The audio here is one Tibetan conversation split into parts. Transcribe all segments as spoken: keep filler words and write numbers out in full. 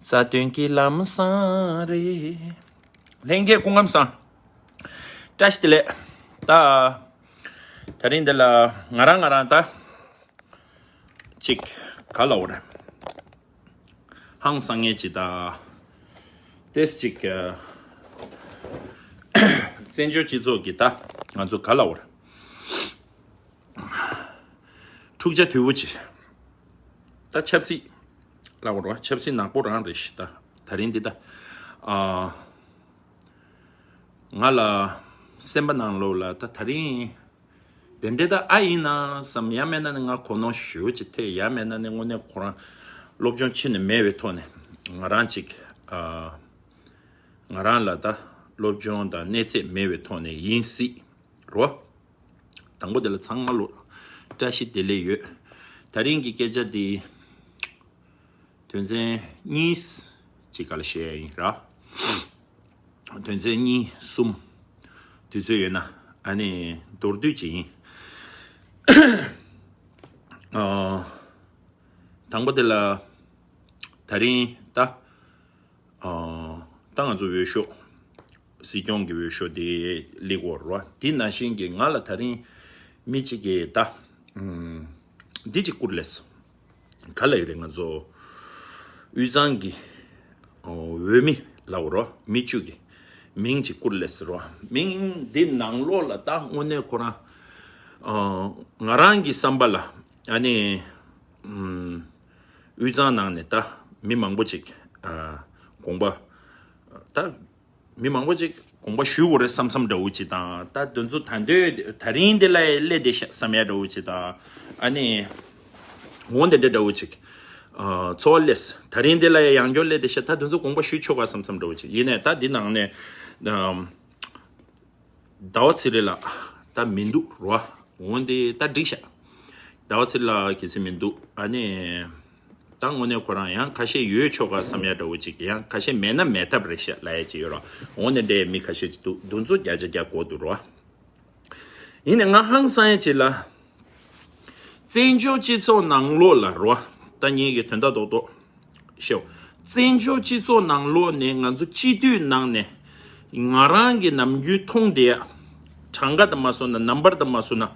རྩ་དོན་གྱི་ལམ་བཟང་རེད། ལྷན་རྒྱས་སྐུ་ཁམས་བཟང་། བཀྲ་ཤིས་བདེ་ལེགས། ད། ད་རིང་འདི་ལ་ང་རང་ང་རང་ད། ཅིག་ག་ལ་འོ་རེད། ཧང་སང་ངེས་ཅིག་ད། ཏེས་ཅིག་བཙན་བྱོལ་སྤྱི་ཚོགས་ཀྱི་ད། ང་ཚོ་ག་ལ་འོ་རེད། འཁྲུག་ཆ་དོད་པོ་ཅིག་ད་ཆབ་སྲིད་ལ་འོ་རེད་བ། ཆབ་སྲིད་ནག་པོ་རང་རེད་ཤི། ད་ད་རིང་འདི་ད། ཨ། ང་ལ་སེམས་པ་ནང་ལོགས་ལ་ད་ད་རིང་དེ་འདྲའི་ད་ཨ་ཡིན་ན་བསམ། ཡང་མེད་ན་ནི་ང་གོ་ནོར་ཞེ་པོ་ཅིག་ཐེབས། ཡང་མེད་ན་ནི་དངོས་གནས་ཁོ་རང་སློབ་སྦྱོང་ཕྱི་ནས་མེད་པའི་ཐོག་ནས་ང་རང་ཅིག་ཨ། ང་རང་ལ་ད་སློབ་སྦྱོང་དང་གནས་ཚད་མེད་པའི་ཐོག་ནས་ཡིན་སྲིད་རོ། དང་པོ་དེ་ལ་ཚང་མ་ལོ་བཀྲ་ཤིས་བདེ་ལེགས་ཡོད། ད་རིང་གི་སྐད་ཆ་འདི་དོན་ཚན་གཉིས་ཅིག་ག་ལ་བཤད་ཡ་ཡིན་ར། དོན་ཚན་གཉིས་གསུམ་དུས་ཚོད་ཡོད་ན་ཨ་ནི་མདོར་བསྡུས་ཅིག་ཡིན། ཨ། དང་པོ་དེ་ལ་ད་རིང་ད། ཨ། ད་ང་ཚོ་འོས་ཤོག་སྲིད་སྐྱོང་གི་འོས་ཤོག་དེ་སླེབས་ཡོད་རེད་བ། དེ་ནང་བཞིན་གྱི་ང་ལ་ད་རིང་མི་གཅིག་གིས་ད། ཨམ། འདི་གཅིག་བསྐུར་ལེས། ག་ལ་ཡོད་རེད། ང་ཚོ་དབུས་གཙང་གི་འོས་མི་ལ་འོ་རོ། མི་བཅུ་གི་མིང་གཅིག་བསྐུར་ལེས་ཟེར་བ། མིང་འདི་ནང་ལོགས་ལ་ད་དངོས་གནས་ཁོ་རང་། ཨ། ང་རང་གི་བསམ་པ་ལ་ཨ་ནི། ཨམ། དབུས་གཙང་ནང་ནས་ད་མི་མང་པོ་ཅིག་ཨ། དགོངས་པ་ད། མི་མང་པོ་ཅིག་དགོངས་པ་ཞུ་དགོས་རེད་བསམ་བསམ་འདྲ་བོ་ཅིག་དང་། ད་དེ་ཚོ་ད་འདོད་ད་རིང་འདི་ལ་སླེབས་བསྡད་ཤག་བསམ་ཡ་འདྲ་བོ་ཅིག་དང་། ཨ་ནི་འོ་འདི་འདྲ་འདྲ་བོ་ཅིག་ཨ། ཚོར་བ་སླེབས། ད་རིང་འདི་ལ་ཡང་མགྱོགས་སླེབས་བསྡད་ཤག་ད་དེ་ཚོ་དགོངས་པ་ཞུ་ཆོག་ག་བསམ་བསམ་འདྲ་བོ་ཅིག་ཡིན་ནའི་ད་འདི་ནང་ནས། ཨམ། ཟླ་བ་ཚེ་རིང་ལགས་ད་མི་འདུག་རོ། འོ་འདི་ད་འགྲིག་ཤག་ཟླ་བ་ཚེ་རིང་ལགས་གལ་སྲིད་མི་འདུག་ཨ་ནི། ད་དངོས་གནས་ཁོ་རང་ཡང་ཁ་ཤས་ཡོད་ཆོག་ག་བསམ་ཡ་འདྲ་བོ་ཅིག་ཡང་ཁ་ཤས་མེད་ན་མེད་ཐབས་རེད་ཤག་ལབ་ཡ་ཅིག་ཡོད་རོ། འོ་ནི་འདྲའི་མི་ཁ་ཤས་ཅིག་འདུག་འདུག་འཛོ་བརྒྱ་ཆ་བརྒྱ་གོ་འདུག་རོ། ཡིན་ནའི་ང་ཧང་སང་ཡ་ཅིག་ལ། བཙན་བྱོལ་སྤྱི་ཚོགས་ནང་ལོགས་ལ་རོ། ད་ངེད་ཀྱི་དོན་དག་རྡོག་རྡོག་ཤོད། བཙན་བྱོལ་སྤྱི་ཚོགས་ནང་ལོགས་ནས་ང་ཚོ་སྤྱི་འཐུས་ནང་ནས་ང་རང་གི་ནམ་རྒྱུན་མཐོང་བསྡད་ཡ། གྲངས་ཀ་དང་མ་སོང་ན། ནམ་བར་དང་མ་སོང་ན།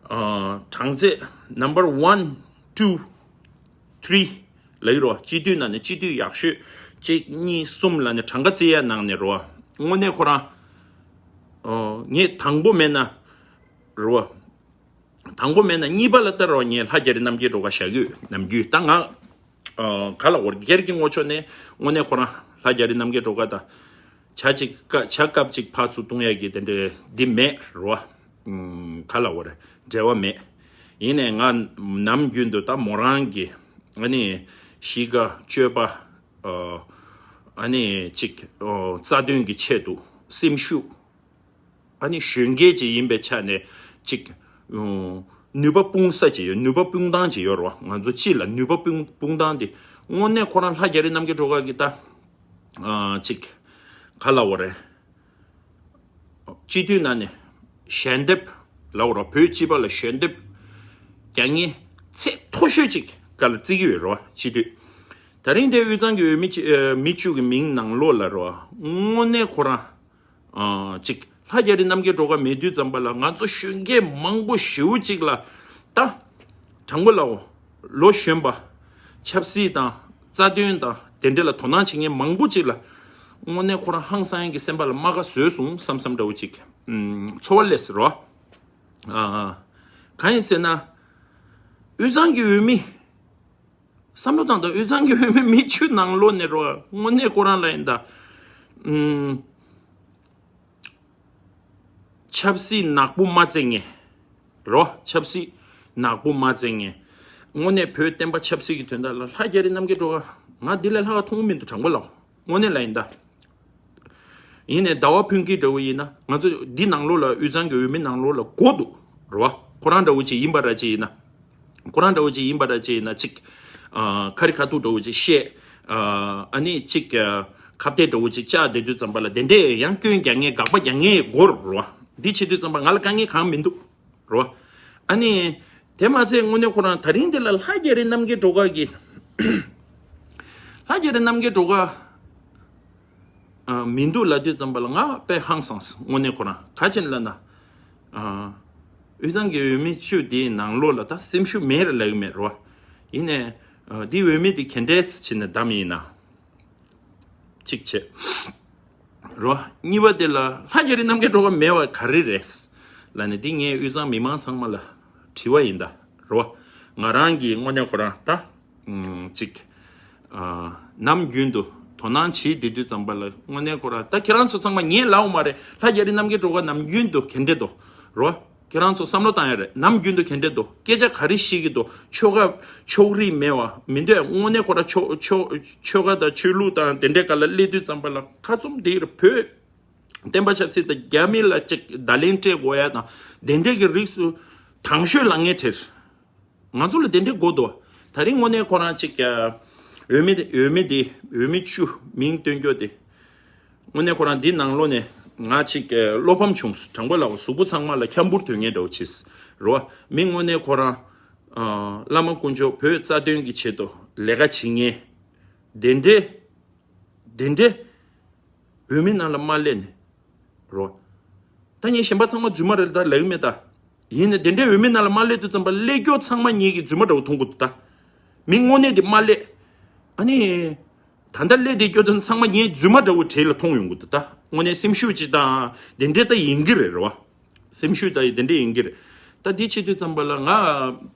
ཨ། གྲངས་ཚད་number one, two, three ལ་ཡོད་རོ། སྤྱི་འཐུས་ནང་ནས་སྤྱི་འཐུས་ཡག་ཤོས་གཅིག་གཉིས་གསུམ་ལ་ནས་གྲངས་ཀ་བརྩི་ཡ་ནང་ནས་རོ། དངོས་གནས་ཁོ་རང་། ཨོ། ངས་དང་པོ་མེད་ན་རོ། དང་པོ་མེད་ན་གཉིས་པ་ལ་ལྟ་རོགས། ངས་ལྷ་རྒྱ་རི་རྣམ་རྒྱལ་སྒྲོལ་དཀར་བཞག་ཡོད་ནམ་རྒྱུན། ད་ང་ཨ། ག་ལ་འོར་སྒེར་གྱི་ངོ་ཕྱོགས་ནས་དངོས་གནས་ཁོ་རང་ལྷ་རྒྱ་རི་རྣམ་རྒྱལ་སྒྲོལ་དཀར་དང་བྱ་གཅིག་བྱ་སྐབས་གཅིག་ཕར་ཚུར་གཏོང་ཡས་ཀྱི་དེ་འདྲའི་འདི་མེད་རོ། ཨུམ། ག་ལ་འོར་འབྲེལ་བ་མེད། ཡིན་ནའི་ང་ནམ་རྒྱུན་དུ་ད་མོ་རང་གི་ཨ་ནི་གཤིས་ཀ་སྤྱོད་པ། ཨ་ནི་གཅིག་ཨ། རྩ་དོན་གྱི་ཆེད་དུ་སེམས་ཤུགས། ཨ་ནི་གཞོན་སྐྱེས་ཅིག་ཡིན་པའི་ཆ་ནས་ཅིག་ཨ། ནུས་པ་སྤུངས་ས་ཅིག་ཡོད། ནུས་པ་སྤུངས་སྟངས་ཅིག་ཡོད་རེད་བ། ང་ཚོ་སྤྱི་ལ་ནུས་པ་སྤུངས་སྤུངས་སྟངས་དེ་དངོས་གནས་ཁོ་རང་ལྷ་རྒྱ་རི་རྣམ་རྒྱལ་སྒྲོལ་དཀར་གྱི་ད་ཨ། ཅིག་ག་ལ་འོ་རེད། སྤྱི་འཐུས་ནང་ནས་ཞལ་འདེབས་ལ་འོ་རེད། བོད་སྤྱི་པ་ལ་ཞལ་འདེབས་རྒྱག་མཁན་ཚད་མཐོ་ཤོས་ཅིག་ག་ལ་བརྩི་གི་ཡོད་རེད་བ། སྤྱི་འཐུས། ད་རིང་དེ་དབུས་གཙང་གི་འོས་མི་ཅི་ཨ། མི་བཅུ་གི་མིང་ནང་ལོགས་ལ་རེད་བ། དངོས་གནས་ཁོ་རང་ཨ། ཅིག་ལྷ་རྒྱ་རི་རྣམ་རྒྱལ་སྒྲོལ་དཀར་མེད་དུས་ཙམ་པ་ལ་ང་ཚོ་གཞོན་སྐྱེས་མང་པོ་ཞེ་པོ་ཅིག་ལ་ད་དྲང་པོ་ལབ་འོ། ལོ་གཞོན་པ། ཆབ་སྲིད་དང་རྩ་དོན་དང་དེ་འདྲ་ལ་དོ་སྣང་བྱེད་མཁན་མང་པོ་ཅིག་ལ་དངོས་གནས་ཁོ་རང་ཧང་སང་ཡང་གི་སེམས་པ་ལ་རྨ་ཁ་བཟོས་སོང་བསམ་བསམ་འདྲ་བོ་ཅིག་ཨུམ། ཚོར་བ་སླེབས་སོང་རོ། ཨ། གང་ཡིན་ཟེར་ན། དབུས་གཙང་གི་འོས་མི། བསམ་བློ་བཏང་དང་། དབུས་གཙང་གི་འོས་མི་མི་བཅུ་ནང་ལོགས་ནས་རོ། དངོས་གནས་ཁོ་རང་ལ་ཡིན་ད། ཨུམ། ཆབ་སྲིད་ནག་པོ་མ་བརྩི་མཁན་རོ། ཆབ་སྲིད་ནག་པོ་མ་བརྩི་མཁན། དངོས་གནས་བོད་བསྟན་པ་ཆབ་སྲིད་ཀྱི་དོན་དག་ལ་ལྷ་རྒྱ་རི་རྣམ་རྒྱལ་སྒྲོལ་དཀར་ང་འདི་ལས་ལྷག་ག་མཐོང་གི་མི་འདུག་དྲང་པོ་ལབ། དངོས་གནས་ལ་ཡིན་ད། ཡིན་ནའི་ཟླ་བ་ཕུན་སྐྱིད་འདྲ་བོ་ཡིན་ན་ང་ཚོ་འདི་ནང་ལོགས་ལ་དབུས་གཙང་གི་འོས་མི་ནང་ལོགས་ལ་གོ་འདུག་རེད་བ། ཁོ་རང་འདྲ་བོ་ཅིག་ཡིན་པ་འདྲ་ཅིག་ཡིན་ན། ཁོ་རང་འདྲ་བོ་ཅིག་ཡིན་པ་འདྲ་ཅིག་ཡིན་ན་ཅིག་ཨ། ཁ་རི་ཁ་ཐུག་འདྲ་བོ་ཅིག་བཤད། ཨ། ཨ་ནི་ཅིག་ཨ། ཁ་གཏད་འདྲ་བོ་ཅིག་བཅག་བསྡད་དུས་ཙམ་པ་ལ་དེ་འདྲས་ཡང་སྐྱོན་རྒྱག་མཁན་དགག་པ་རྒྱག་མཁན་དགོས་རེད་བ། འདི་བྱེད་དུས་ཙམ་པ་ང་ལ་དཀའ་ངལ་གང་མི་འདུག་རོ། ཨ་ནི། དེ་མ་ཚད་དངོས་གནས་ཁོ་རང་ད་རིང་འདི་ལ་ལྷ་རྒྱ་རི་རྣམ་རྒྱལ་སྒྲོལ་དཀར་གྱིས། ལྷ་ ལྷ་རྒྱ་རི་རྣམ་རྒྱལ་སྒྲོལ་དཀར་མི་འདུག་ལབ་དུས་ཙམ་པ་ལ་ང་དཔེ་ཧང་སངས། དངོས་གནས་ཁོ་རང་ག་ཅི་ལབ་ན། དབུས་གཙང་གི་འོས་མི་བཅུ་དེའི་ནང་ལོགས་ལ་ད་སེམས་ཤུགས་མེད་རེད་ལབ་ཀྱི་མེད་རོ། ཡིན་ནའི་འདི་འོས་མི་དེ་ག་འདྲས་བྱས་ནས་བདམས་ཡིན་ན། གཅིག་བྱས། རོ། གཉིས་པ་དེ་ལ་ལྷ་རྒྱ་རི་རྣམ་རྒྱལ་སྒྲོལ་དཀར་མེད་པ་ག་རེ་རེད་ལབ་ནས། འདི་ངས་དབུས་གཙང་མི་མང་ཚང་མ་ལ་དྲི་བ་ཡིན་ད། རོ། ང་རང་གིས་དངོས་གནས་ཁོ་རང་ད། ཅིག་ནམ་རྒྱུན་དུ་དོ་སྣང་བྱེད་བསྡད་དུས་ཙམ་པ་ལ་དངོས་གནས་ཁོ་རང་ད་ཁྱེད་རང་ཚོ་ཚང་མ་ངས་ལབ་ཡོད་མ་རེད། ལྷ་རྒྱ་རི་རྣམ་རྒྱལ་སྒྲོལ་དཀར་ནམ་རྒྱུན་དུ་ག་འདྲས་འདུག་རོ། ཁྱེད་རང་ཚོ་བསམ་བློ་བཏང་ཡ་རེད། ནམ་རྒྱུན་དུ་ག་འདྲས་འདུག་སྐད་ཆ་ག་རེ་བཤད་ཀྱི་འདུག་ཆོལ་ཁ་ཕྱོགས་རིས་མེད་པ་མི་འདུག་དངོས་གནས་ཁོ་རང་ཆོལ་ཆོལ་ཆོལ་ཁ་དང་ཆོས་ལུགས་དང་དེ་འདྲའི་སྒང་ལ་སླེབས་དུས་ཙམ་པ་ལ་ཁ་བཙུམ་བསྡད་ཀྱི་རེད། བོད་བསྟན་པ་ཆབ་སྲིད་དང་རྒྱ་མི་ལ་ཅིག་བརྡ་ལན་སྤྲད་དགོས་ཡ་དང་དེ་འདྲའི་གི་རིགས་སུ་དང་ཤོས་ལངས་ངེས་དྲེར། ང་ཚོ་ལ་དེ་འདྲའི་དགོས་འདུག་ད་རིང་དངོས་གནས་ཁོ་རང་ཅིག་འོས་མི་འོས་མི་དེ་འོས་མི་བཅུ་མིང་སྟོན་རྒྱུ་དེ། དངོས་གནས་ཁོ་རང་འདི་ནང་ལོགས་ནས་ང་ཅིག་བློ་ཕམ་བྱུང་། དྲང་པོ་ལབ་པ་གཟུགས་པོ་ཚང་མ་ལ་འཁྱམ་པུར་དོན་ངེས་འདྲ་བོ་བྱས་རོ། མི་དངོས་གནས་ཁོ་རང་བླ་མ་དཀོན་མཆོག་བོད་རྩ་དོན་གྱི་ཆེད་དུ་ལས་ཀ་བྱེད་མཁན་དེ་འདྲའི་དེ་འདྲའི་འོས་མི་ནང་ལ་མ་སླེབས་ནས་རོ། ད་ངས་གཞན་པ་ཚང་མ་རྫུན་མ་རེད་ད་ལབ་ཀྱི་མེད་ད། ཡིན་ནའི་དེ་འདྲའི་འོས་མི་ནང་ལ་མ་སླེབས་དུས་ཙམ་པ་སླེབས་རྒྱུ་ཚང་མ་ངེད་ཀྱིས་རྫུན་མ་འདྲ་བོ་མཐོང་གི་འདུག་ད། མི་དངོས་གནས་དེ་མ་སླེབས། ཨ་ནི། ད་ལྟ་སླེབས་བསྡད་རྒྱུ་དེ་ཚང་མ་ངས་རྫུན་མ་འདྲ་བོ་གྲས་ལ་མཐོང་ཡོང་གི་འདུག་ད། དངོས་གནས་སེམས་ཤུགས་ཅིག་དང་དེ་འདྲའི་ད་ཡིན་གྱི་རེད་རོ། སེམས་ཤུགས་ད་ཡི་དེ་འདྲའི་ཡིན་གྱི་རེད། ད་འདི་བྱེད་དུས་ཙམ་པ་ལ་ང་།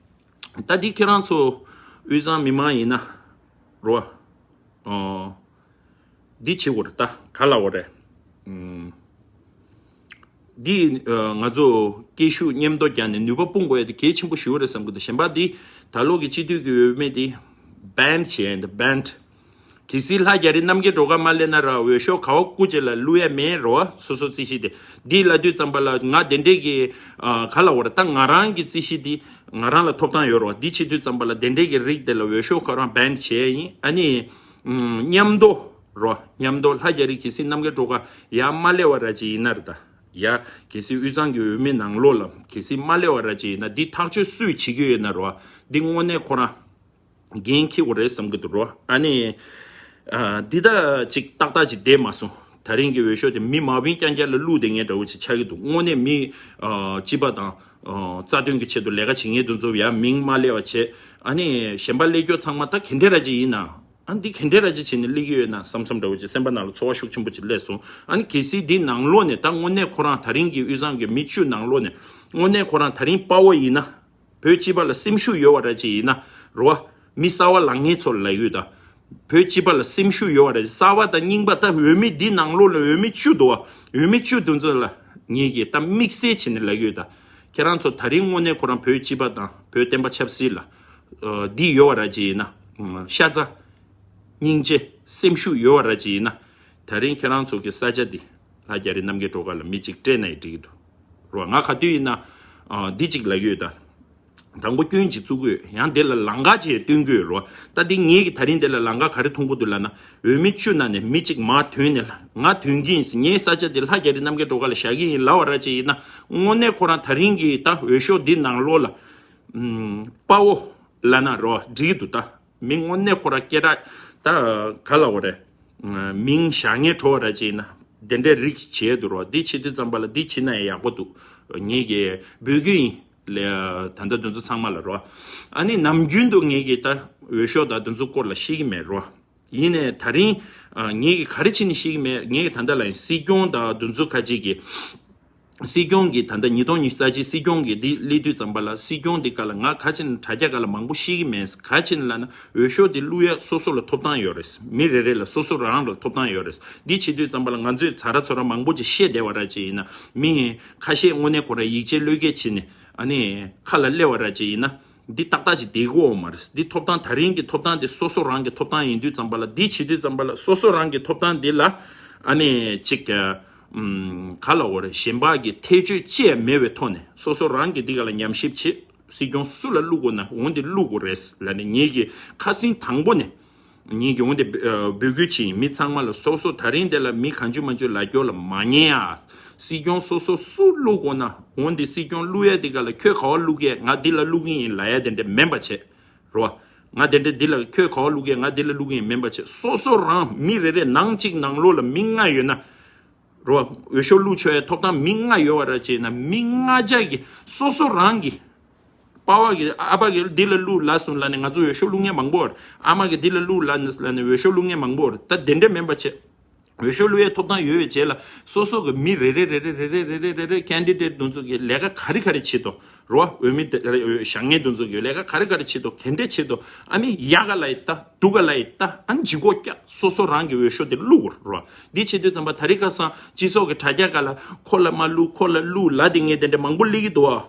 ད་འདི་ཁྱེད་རང་ཚོ་དབུས་གཙང་མི་མང་ཡིན་ན་རོ། འདི་བྱེད་དགོས་རེད་ད། ག་ལབ་དགོས་རེད། འདི་ང་ཚོ་སྐད་ཤུགས་མཉམ་དུ་རྒྱག་ནས་ནུས་པ་སྤུངས་དགོས་ཡ་དེ་གལ་ཆེན་པོ་ཞིག་རེད་བསམ་གི་འདུག་གཞན་པ་འདི་ད་ལོ་གི་སྤྱི་འཐུས་ཀྱི་འོས་མི་འདི་བྷན་བྱས་འདི་བྷན། གལ་སྲིད་ལྷ་རྒྱ་རི་རྣམ་རྒྱལ་སྒྲོལ་དཀར་མ་སླེབས་ན་ར་འོས་ཤོག་ག་བ་བཀུག་བྱས་ལ་བླུག་ཡ་མེད་རོ། སོ་སོ་རྩིས་གཞི་དེ་འདི་ལབ་དུས་ཙམ་པ་ལ་ང་དེ་འདྲས་ཀྱི་ག་ལབ་དགོས་རེད་ད། ང་རང་གི་རྩིས་གཞི་འདི་ང་རང་ལ་ཐོབ་ཐང་ཡོད་རོ། འདི་བྱེད་དུས་ཙམ་པ་ལ་དེ་འདྲས་ཀྱི་རིགས་དེ་ལ་འོས་ཤོག་ཁོ་རང་བྷན་བྱས་ཡིན། ཨ་ནི། མཉམ་དུ་རོ། མཉམ་དུ་ལྷ་རྒྱ་རི་གལ་སྲིད་རྣམ་རྒྱལ་སྒྲོལ་དཀར་ཡར་མ་སླེབས་པ་ར་ཅིག་ཡིན་ན་རེད་ད། ཡ། གལ་སྲིད་དབུས་གཙང་གི་འོས་མི་ནང་ལོགས་ལ་གལ་སྲིད་མ་སླེབས་པ་ར་ཅིག་ཡིན་ན་འདི་ཐག་གཅོད་སུས་བྱེད་ཀྱི་ཡོད་ན་རོ། འདི་དངོས་གནས་ཁོ་རང་འགན་འཁྱེར་དགོས་རེད་བསམ་གྱི་འདུག་རོ། ཨ་ནི། འདི་ད་ཅིག་ཏག་ཏག་ཅིག་བསྡད་མ་སོང་། ད་རིང་གི་འོས་ཤོག་དེ་མི་མ་བིན་རྐྱང་རྐྱང་ལ་བླུགས་བསྡད་མཁན་འདྲ་བོ་ཅིག་ཆགས་ཀྱི་འདུག་དངོས་གནས་མི་སྤྱི་པ་དང་རྩ་དོན་གྱི་ཆེད་དུ་ལས་ཀ་བྱེད་མཁན་དེ་ཚོ་ཡ་མིང་མ་སླེབས་པ་བྱས། ཨ་ནི་གཞན་པ་སླེབས་རྒྱུ་ཚང་མ་ད་ག་འདྲས་ར་ཅིག་ཡིན་ན། ཨ་འདི་ག་འདྲས་ར་ཅིག་བྱས་ནས་སླེབས་ཀྱི་ཡོད་ན་བསམ་བསམ་འདྲ་བོ་ཅིག་སེམས་པ་ནང་ལ་ཚོར་བ་ཤུགས་ཆེན་པོ་ཅིག་སླེབས་སོང་། ཨ་ནི་གལ་སྲིད་འདི་ནང་ལོགས་ནས་ད་དངོས་གནས་ཁོ་རང་ད་རིང་གི་དབུས་གཙང་གི་མི་བཅུ་ནང་ལོགས་ནས་དངོས་གནས་ཁོ་རང་ད་རིང་དཔའ་བོ་ཡིན་ན། བོད་སྤྱི་པ་ལ་སེམས་ཤུགས་ཡོད་པ་ར་ཅིག་ཡིན་ན་རོ། མི་གསར་པ་ལངས་མཁན་ཚོ་ལ་ཡོད་ད། བོད་སྤྱི་པ་ལ་སེམས་ཤུགས་ཡོད་པ་ར་ཅིག་གསར་པ་དང་རྙིང་པ་ད་འོས་མི་འདི་ནང་ལོགས་ལ་འོས་མི་བཅུ་འདུག་བ། འོས་མི་བཅུ་དེ་ཚོ་ལ་ངེད་ཀྱིས་ད་དམིགས་བསལ་བྱས་ནས་ལབ་ཡོད་ད། ཁྱེད་རང་ཚོ་ད་རིང་དངོས་གནས་ཁོ་རང་བོད་སྤྱི་པ་དང་བོད་བསྟན་པ་ཆབ་སྲིད་ལ་འདི་ཡོད་པ་ར་ཅིག་ཡིན་ན་ཤ་ཚ། སྙིང་རྗེ་སེམས་ཤུགས་ཡོད་པ་ར་ཅིག་ཡིན་ན། ད་རིང་ཁྱེད་རང་ཚོ་གི་ས་ཆ་འདི་ལྷ་རྒྱ་རི་རྣམ་རྒྱལ་སྒྲོལ་དཀར་ལ་མི་གཅིག་སྤྲད་ན་ཡི་འགྲིག་གི་འདུག་རོ། ང་ག་དུས་ཡིན་ན་འདི་གཅིག་ལབ་ཡོད་ད། དང་པོ་སྐྱོན་གཅིག་བཙུགས་དགོས། ཡང་དེ་ལ་ལམ་ཁ་ཅིག་སྟོན་དགོས་རོ། ད་འདི་ངེད་ཀྱི་ད་རིང་དེ་ལ་ལམ་ཁ་ག་རེ་མཐོང་གི་འདུག་ལབ་ན། འོས་མི་བཅུ་ནང་ནས་མི་གཅིག་མར་ཐོན་ནས་ང་ཐོན་གྱི་ཡིན་ཟེར། ངའི་ས་ཆ་འདི་ལྷ་རྒྱ་རི་རྣམ་རྒྱལ་སྒྲོལ་དཀར་ལ་བཞག་གི་ཡིན་ལབ་པ་ར་ཅིག་ཡིན་ན། དངོས་གནས་ཁོ་རང་ད་རིང་གི་ད་འོས་ཤོག་འདི་ནང་ལོགས་ལ་དཔའ་བོ་ལབ་ན་རོ་འགྲིག་གི་འདུག་ད། མི་དངོས་གནས་ཁོ་ར་སྐད་གྲགས་ད་ག་ལབ་དགོས་རེད། མིང་བཞག་མཁན་བྲོ་བ་ར་ཅིག་ཡིན་ན་དེ་འདྲའི་རིགས་བྱས་འདུག་རོ། འདི་བྱེད་དུས་ཙམ་པ་ལ་འདི་བྱེད་ན་ཡང་ཡག་པོ་འདུག་ངེད་ཀྱིས་འབོད་སྐུལ་ཡིན་ལ་ད་ལྟ་དེ་ཚོ་ཚང་མ་ལ་རོ། ཨ་ནི་ནམ་རྒྱུན་དུ་ངེད་ཀྱིས་ད་འོས་ཤོག་དང་དེ་ཚོ་སྐོར་ལ་ཤེས་ཀྱི་མེད་རོ། ཡིན་ནའི་ད་རིང་ངེད་ཀྱིས་ག་རེ་བྱས་ནས་ཤེས་ཀྱི་མེད། ངེད་ཀྱིས་ད་ལྟ་ལ་ཡིན་སྲིད་སྐྱོང་དང་དེ་ཚོ་ཁ་ཅིག་གིས། སྲིད་སྐྱོང་གིས་ད་ལྟ་ཉིས་སྟོང་ཉི་ཤུ་རྩ་གཅིག་སྲིད་སྐྱོང་གིས་འདི་སླེབས་དུས་ཙམ་པ་ལ་སྲིད་སྐྱོང་འདི་ག་ལ་ང་ག་ཅི་ན་དྲ་རྒྱ་ག་ལ་མང་པོ་ཤེས་ཀྱི་མེད། ག་ཅི་ན་ལབ་ན་འོས་ཤོག་འདི་བླུག་ཡ་སོ་སོ་ལ་ཐོབ་ཐང་ཡོད་རེད། མི་རེ་རེ་ལ་སོ་སོ་རང་ལ་ཐོབ་ཐང་ཡོད་རེད། འདི་བྱེད་དུས་ཙམ་པ་ལ་ང་ཚོས་ཚ་ར་ཚོ་ར་མང་པོ་ཅིག་བཤད་བསྡད་པ་ར་ཅིག་ཡིན་ན། མི་ཁ་ཤས་དངོས་གནས་ཁོ་ར་ཡིད་ཆེས་བློས་འགེལ་བྱས་ནས་ཨ་ནི་ཁ་ལ་སླེབས་པ་ར་ཅིག་ཡིན་ན། འདི་ཏག་ཏག་ཅིག་བསྡད་ཀྱི་ཡོད་མ་རེད། འདི་ཐོབ་ཐང་ད་རིང་གི་ཐོབ་ཐང་དེ་སོ་སོ་རང་གི་ཐོབ་ཐང་ཡིན་དུས་ཙམ་པ་ལ་འདི་བྱེད་དུས་ཙམ་པ་ལ་སོ་སོ་རང་གི་ཐོབ་ཐང་འདི་ལ་ཨ་ནི་ཅིག་ག་ལ་འོ་རེད། གཞན་པ་གི་ཐེ་བྱུས་ཅི་ཡང་མེད་པའི་ཐོག་ནས་སོ་སོ་རང་གི་འདི་ག་ལ་ཉམས་ཞིབ་བྱེད། སྲིད་སྐྱོང་སུ་ལ་བླུག་དགོས་ན་འོ་འདི་བླུག་དགོས་རེད་ལབ་ནས་ངེད་ཀྱི་ཁ་སང་དང་པོ་ནས། ངེད་ཀྱི་འོ་འདི་འབོད་སྐུལ་བྱེད་ཡིན། མི་ཚང་མ་ལ་སོ་སོ་ད་རིང་དེ་ལ་མི་གང་བྱུང་མང་བྱུང་ལ་སྐྱོ་ལ་མ་ཉན་ཨ། སྲིད་སྐྱོང་སོ་སོ་སུ་བླུག་དགོས་ན་འོ་འདི་སྲིད་སྐྱོང་བླུག་ཡ་འདི་ག་ལ་ཁྱོད་ག་བ་བླུག་གས་ང་འདི་ལ་བླུག་གི་ཡིན་ལབ་ཡ་དེ་འདྲ་མིན་པ་བྱེད་རོ། ང་དེ་འདྲ་འདི་ལ་ཁྱོད་ག་བ་བླུག་གས། ང་འདི་ལ་བླུག་གི་ཡིན་མིན་པ་བྱས། སོ་སོ་རང་མི་རེ་རེ་ནང་གཅིག་ནང་ལོགས་ལ་མི་ལྔ་ཡོད་ན། རོ། འོས་ཤོག་བླུག་ཆོག་ཡ་ཐོབ་ཐང་མི་ལྔ་ཡོད་པ་ར་བྱས་ན། མི་ལྔ་ཆ་གི་སོ་སོ་རང་གི། པ་ཕ་གི་ཨ་ཕ་གི་འདི་ལ་བླུག་ལབ་སོང་ལབ་ནས་ང་ཚོ་འོས་ཤོག་བླུག་མཁན་མང་པོ་ཡོད་རེད། ཨ་མ་གི་འདི་ལ་བླུག་ལབ་ནས་ལབ་ནས་འོས་ཤོག་བླུག་མཁན་མང་པོ་ཡོད་རེད། ད་དེ་འདྲ་མིན་པ་བྱས། འོས་ཤོག་བླུག་ཡའི་ཐོབ་ཐང་ཡོད་པའི་རྗེས་ལ། སོ་སོ་གི་མི་རེ་རེ་རེ་རེ་ཁེན་ཌི་ཌེ་ཊི་དེ་ཚོ་གི་ལས་ཀ་ག་རེ་ག་རེ་བྱེད་དོ། རོ། འོས་མི་དེ་རེ་བཞེངས་མཁན་དེ་ཚོ་གི་ལས་ཀ་ག་རེ་ག་རེ་བྱེད་དོ། ག་འདྲ་བྱེད་དོ། ཨ་ནི་ཡག་ག་ལ་ཡི་ལྟ། སྡུག་ག་ལ་ཡི་ལྟ། ཨ་ནི་ལྗིད་ཁོག་བཀྱག་སོ་སོ་རང་གི་འོས་ཤོག་དེ་བླུག་དགོས་རོ། འདི་བྱེད་དུས་ཙམ་པ་དེ་རིང་ཁ་སང་སྤྱི་ཚོགས་ཀྱི་དྲ་རྒྱ་སྒང་ལ་ཁོ་ལ་མ་བླུག་ཁོ་ལ་བླུག་ལབ་དེ་ངས་དེ་འདྲ་མང་པོ་སླེབས་ཀྱི་འདུག་ཨ།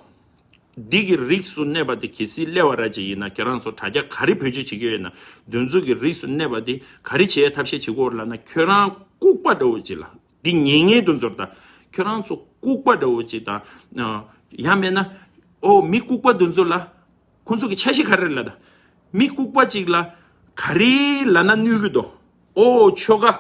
འདི་གི་རིགས་སུ་གནས་པ་དེ་གལ་སྲིད་སླེབས་པ་ར་ཅིག་ཡིན་ན། ཁྱེད་རང་ཚོ་དྲ་རྒྱ་ག་རེ་བེད་སྤྱོད་བྱེད་ཀྱི་ཡོད་ན། དེ་ཚོ་གི་རིགས་སུ་གནས་པ་དེ་ག་རེ་བྱེད་ཡའི་ཐབས་ཤེས་བྱེད་དགོས་རེད་ལབ་ན། ཁྱོད་རང་ལྐུགས་པ་འདྲ་བོ་ཅིག་ལ། འདི་ཉན་མཁན་དེ་ཚོར་ད། ཁྱོད་རང་ཚོ་ལྐུགས་པ་འདྲ་བོ་ཅིག་དང་། ཡང་མིན་ན། ཨོ་མི་ལྐུགས་པ་དེ་ཚོ་ལ། ཁོང་ཚོ་གི་འཆར་གཞི་ག་རེ་རེད་ལབ་ད། མི་ལྐུགས་པ་ཅིག་ལ་ག་རེ་ལབ་ན་གནོད་ཀྱི་འདུག་ཨོ་ཆོལ་ཁ།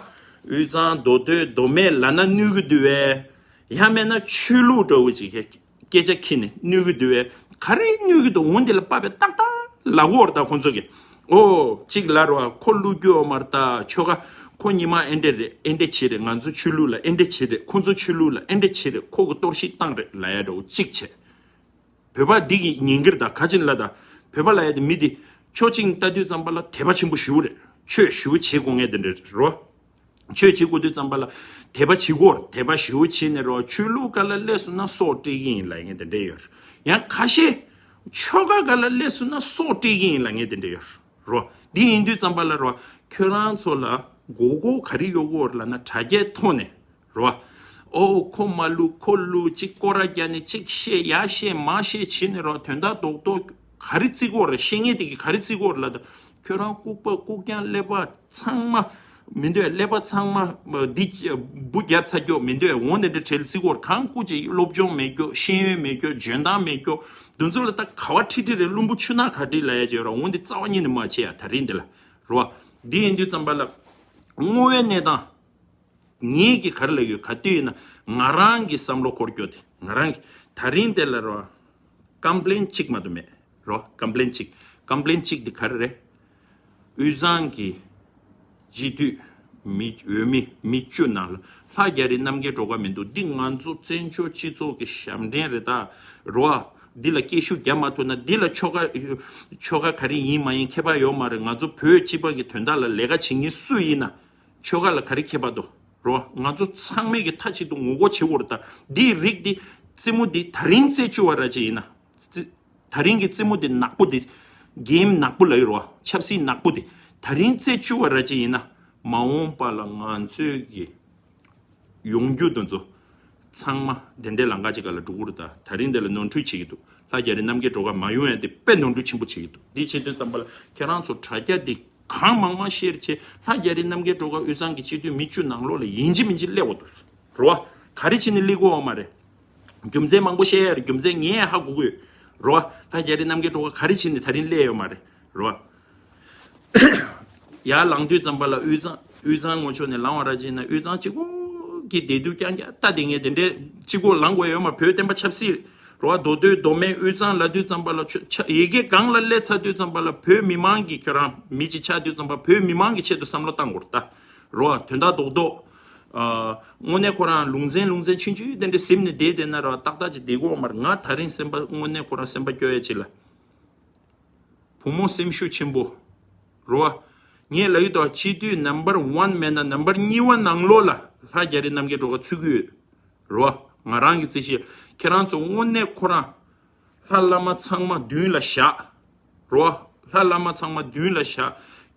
དབུས་གཙང་མདོ་སྟོད་མདོ་སྨད་ལབ་ན་གནོད་ཀྱི་འདུག་བས། ཡང་མིན་ན་ཆོས་ལུགས་འདྲ་བོ་ཅིག་སྐད་ཆ་ཁྱེར་ནས་གནོད་ཀྱི་འདུག་བས། ག་རེ་གནོད་ཀྱི་འདུག་འོ་འདི་ལ་དཔག་པའི་ཏག་ཏག་ལབ་དགོས་རེད་ད་ཁོང་ཚོ་གི། ཨོ་གཅིག་ལབ་རོགས། ཁོ་བླུག་རྒྱུ་ཡོད་མ་རེད་ད། ཆོལ་ཁ་ཁོ་ཉི་མ་ཨེ་འདྲ་རེད། ཨེ་འདྲ་བྱེད་རེད། ང་ཚོ་ཆོས་ལུགས་ལ་ཨེ་འདྲ་བྱེད་རེད། ཁོ་ཚོ་ཆོས་ལུགས་ལ་ཨེ་འདྲ་བྱེད་རེད། ཁོ་གི་གཏོར་བཤིག་བཏང་རེད་ལབ་ཡ་འདྲ་བོ་གཅིག་བྱས། བོད་པ་འདི་གི་ཉན་གྱི་རེད་ད། ག་ཅིག་ལབ་ད། བོད་པ་ལབ་ཡ་དེ་མི་དེ། ཕྱོགས་གཅིག་ནས་ལྟ་དུས་ཙམ་པ་ལ་དད་པ་ཆེན་པོ་ཞེ་པོ་རེད། ཆོས་ཞེ་པོ་བྱེད་དགོས་མཁན་དེ་འདྲ་རེད་རོ། ཆོས་བྱེད་དགོས་དུས་ཙམ་པ་ལ་དད་པ་བྱེད་དགོས་རེད། དད་པ་ཞེ་པོ་བྱེད་ནས་རོ། ཆོས་ལུགས་སྒང་ལ་སླེབས་སོང་ན་སྲོག་སྤྲད་ཀྱི་ཡིན་ལབ་མཁན་དེ་འདྲ་ཡོད་རེད། ཡང་ཁ་ཤས་ཆོལ་ཁ་སྒང་ལ་སླེབས་སོང་ན་སྲོག་སྤྲད་ཀྱི་ཡིན་ལབ་མཁན་དེ་འདྲ་ཡོད་རེད་རོ། འདི་ཡིན་དུས་ཙམ་པ་ལ་རོ། ཁྱོད་རང་ཚོ་ལ་མགོ་སྐོར་ག་རེ་གཡོག་གི་ཡོད་རེད་ལབ་ན། དྲ་རྒྱའི་ཐོག་ནས། རོ། ཨོ་ཁོ་མ་བླུག་ཁོ་བླུག་ཅིག་སྐོར་ར་རྒྱག་ནས་ཅིག་བཤད་ཡ་བཤད་མ་བཤད་བྱེད་ནས་རོ། དོན་དག་རྡོག་རྡོག་ག་རེ་བརྩི་གི་ཡོད་རེད། བཤད་མཁན་དེ་གིས་ག་རེ་བརྩི་གི་ཡོད་རེད་ལབ་ད། ཁྱོད་རང་ལྐུགས་པ་ལྐུགས་རྐྱང་ཀླད་པ་ཚང་མ་མི་འདོད། ཀླད་པ་ཚང་མ་འདི་འབུ་བརྒྱབ་ཚར་རྒྱུ་མི་འདོད། འོ་འདི་འདྲ་བྲེལ་བརྩི་གི་ཡོད་རེད། གང་སྐུ་ཅིག་སློབ་སྦྱོང་མེད་རྒྱུ། ཤེས་ཡོན་མེད་རྒྱུ། འཇོན་ཐང་མེད་རྒྱུ། འདི་ཚོ་ལ་ད་ག་བ་ཁྲིད་ཁྲིད་རེད། རླུང་བུ་ཆུ་ནག་ག་ཁྲིད་ལབ་ཡ་ཅིག་ཡོད་རེད། འོ་འདི་རྩ་བ་ཉིད་ནས་མ་བྱེད་ཡ་ད་རིང་འདི་ལ་རོ། འདི་ཡིན་དུས་ཙམ་པ་ལ་དངོས་ཡོད་གནས་སྟངས། ངེད་ཀྱིས་ག་རེ་ལབ་ཡོད། ག་དུས་ཡིན་ན་ང་རང་གི་བསམ་བློ་འཁོར་སྐྱོ་དེ། ང་རང་གི་ད་རིང་དེ་ལ་རོ། ཀམ་པི་ལེན་གཅིག་མ་གཏོགས་མེད་རོ། ཀམ་པི་ལེན་གཅིག་ཀམ་པི་ལེན་གཅིག་དེ་ག་རེ་རེད། དབུས་གཙང་གི་སྤྱི་འཐུས་མི་འོས་མི་མི་བཅུ་ནང་ལ་ལྷ་རྒྱ་རི་རྣམ་རྒྱལ་སྒྲོལ་དཀར་མི་འདུག་འདི་ང་ཚོ་བཙན་བྱོལ་སྤྱི་ཚོགས་ཀྱི་ཞབས་འདྲེན་རེད་ད་རོ། འདི་ལ་སྐད་ཤུགས་རྒྱག་མ་ཐུབ་ན། འདི་ལ་ཆོལ་ཁ་ཆོལ་ཁ་ག་རེ་ཡིན་མ་ཡིན་ཁྱད་པར་ཡོད་མ་རེད། ང་ཚོ་བོད་སྤྱི་པ་གི་དོན་དག་ལ་ལས་ཀ་བྱེད་མཁན་སུ་ཡིན་ན། ཆོལ་ཁ་ལ་ག་རེ་ཁྱད་པར་འདུག་རོ། ང་ཚོ་ཚང་མས་ཀྱི་མཐའ་གཅིག་ཏུ་ངོ་རྒོལ་བྱེད་དགོས་རེད་ད། འདིའི་རིགས་འདི་རྩེད་མོ་འདི་ད་རིང་རྩེ་བཅུག་པ་ར་ཅིག་ཡིན་ན། རྩེ་ད་རིང་གི་རྩེད་མོ་འདི་ནག་པོ་འདི། གེམ་ནག་པོ་ལབ་ཀྱི་རོ། ཆབ་སྲིད་ནག་པོ་འདི་ད་རིང་རྩེ་བཅུག་པ་ར་ཅིག་ཡིན་ན། མ་འོངས་པ་ལ་ང་ཚོས་ཀྱི་ཡོང་རྒྱུ་དེ་ཚོ་ཚང་མ་དེ་འདྲའི་ལམ་ཁ་ཅིག་སྒང་ལ་འགྲོ་གི་རེད་ད། ད་རིང་འདི་ལ་ནོར་འཁྲུལ་བྱེད་ཀྱི་འདུག་ལྷ་རྒྱ་རི་རྣམ་རྒྱལ་སྒྲོལ་དཀར་མ་ཡོང་ཡ་དེ་དཔེ་ནོར་འཁྲུལ་ཆེན་པོ་བྱེད་ཀྱི་འདུག་འདི་བྱེད་དུས་ཙམ་པ་ལ་ཁྱེད་རང་ཚོ་དྲ་རྒྱ་འདི་གང་མང་མང་ཤེར་བྱེད། ལྷ་རྒྱ་རི་རྣམ་རྒྱལ་སྒྲོལ་དཀར་དབུས་གཙང་གི་སྤྱི་འཐུས་མི་བཅུ་ནང་ལོགས་ལ་ཡིན་གཅིག་མིན་གཅིག་སླེབས་འོ་འདུག་རོ། ག་རེ་བྱས་ནས་སླེབས་ཀྱི་ཡོད་མ་རེད། རྒྱུ་མཚན་མང་པོ་བཤད་ཡ་རེད། རྒྱུ་མཚན་ངས་ཧ་གོ་གི་ཡོད་རོ། ལྷ་རྒྱ་རི་རྣམ་རྒྱལ་སྒྲོལ་དཀར་ག་རེ་བྱས་ནས་ད་རིང་སླེབས་ཡོད་མ་རེད་རོ། ཡར་ལངས་དུས་ཙམ་པ་ལ་དབུས་གཙང་དབུས་གཙང་ངོས་ཕྱོགས་ནས་ལངས་པ་ར་ཅིག་ན། དབུས་གཙང་གཅིག་པོ་གི་བདེ་སྡུག་རྐྱང་རྐྱང་ལྟ་བསྡད་མཁན་དེ་འདྲས་གཅིག་པོ་ལངས་དགོས་ཡོད་མ། བོད་བསྟན་པ་ཆབ་སྲིད་རོ། མདོ་སྟོད་མདོ་སྨད་དབུས་གཙང་ལབ་དུས་ཙམ་པ་ལ་ཆ་ཆ་ཡ་གི་སྒང་ལ་སླེབས་ཚར་དུས་ཙམ་པ་ལ་བོད་མི་མང་གི་ཁྱོད་རང་མི་གཅིག་ཆགས་དུས་ཙམ་པ་བོད་མི་མང་གི་ཆེད་དུ་བསམ་བློ་བཏང་དགོས་རེད་ད་རོ། དོན་དག་རྡོག་རྡོག་ཨ། དངོས་གནས་ཁོ་རང་ལུང་ཚན་ལུང་ཚན་ཆུང་ཆུང་དེ་འདྲས་ཟིན་ནས་བསྡད་བསྡད་ན་རོ། ཏག་ཏག་ཅིག་བསྡད་ཀྱི་ཡོད་མ་རེད། ང་ད་རིང་སེམས་པ་དངོས་གནས་ཁོ་རང་སེམས་པ་སྐྱོ་ཡ་ཅིག་ལ། བུ་མོ་སེམས་ཤུགས་ཆེན་པོ། རོ། ངས་ལབ་ཀྱི་འདུག་སྤྱི་འཐུས་ནམ་བར་ཝན་མེད་ན་ནམ་བར་གཉིས་པ་ནང་ལོགས་ལ་ལྷ་རྒྱ་རི་རྣམ་རྒྱལ་སྒྲོལ་དཀར་ཚུད་ཀྱི་ཡོད། རོ། ང་རང་གི་རྩིས་གཞི། ཁྱེད་རང་ཚོ་དངོས་གནས་ཁོ་རང་ལྷ་བླ་མ་ཚང་མ་མདུན་ལ་བཞག་རོ། ལྷ་བླ་མ་ཚང་མ་མདུན་ལ་བཞག་